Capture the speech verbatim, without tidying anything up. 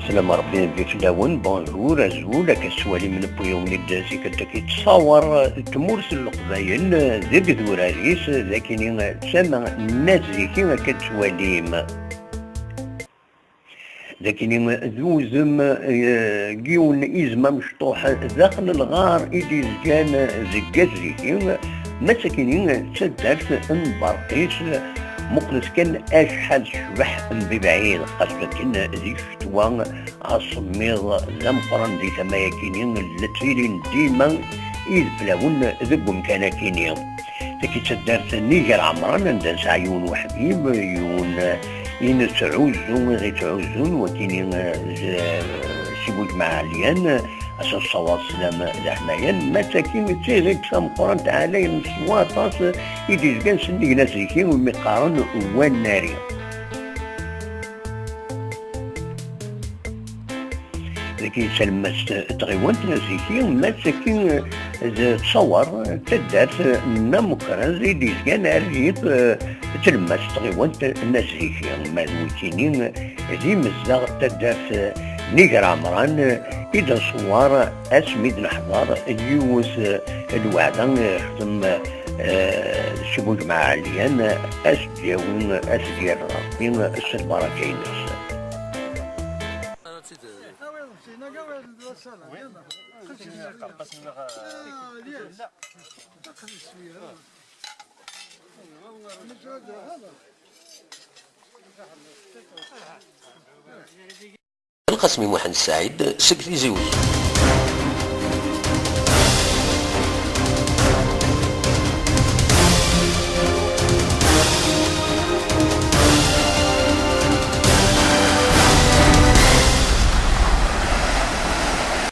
Slam Rebbi di fell-awen, bonjour, azul, akka tettwalim newwi-wen-id zik ad k-yettṣawar tmurt n Leqbayel deg idurar-is, d akini d tama n At Ziki akka tettwalim. D akini d udem, eh, n yiwen izem amecṭuḥ daxel n lɣar i d-izgan deg At Ziki, ma d takini d taddart n Berqis, muqlet kan acḥal tecbeḥ mebɛid, xas d akken di ccetwa asemmiḍ d ameqqran di tama-yakini, la ttilin dima ideflawen deg umkan-akini. Tagi d taddart n Iger Ɛemran, anda nesɛa yiwen uḥbib, yiwen i nettɛuzzu, i ɣ-ittɛuzzun, wakini, eh, z-, si Buǧmaɛ Ɛelyan, a s-nessawaḍ sslam d aḥmayan, ma d tagi d tiɣilt tameqqrant ɛlayen s waṭas i d-izgan sennig n At Ziki, umi qqaren Wannari. Dagi d talemmast n tɣiwant n At Ziki, ma d tagi d ttṣawar n taddart n Amukrez i d-izgan ar yif, eh, tlemmast n tɣiwant n At Ziki, ma d wikini d imezdaɣ n taddart n Iger Ɛemran i d-nṣewwer asmi d-neḥḍer yiwet n lweɛda i yexdem, eh, Si Buǧmaɛ Ɛelyan, a s-d-yawi, a s-d-yerr Rebbi s lbaraka-ines. Lqasmi Muḥend Saɛid seg Tizi Wezzu.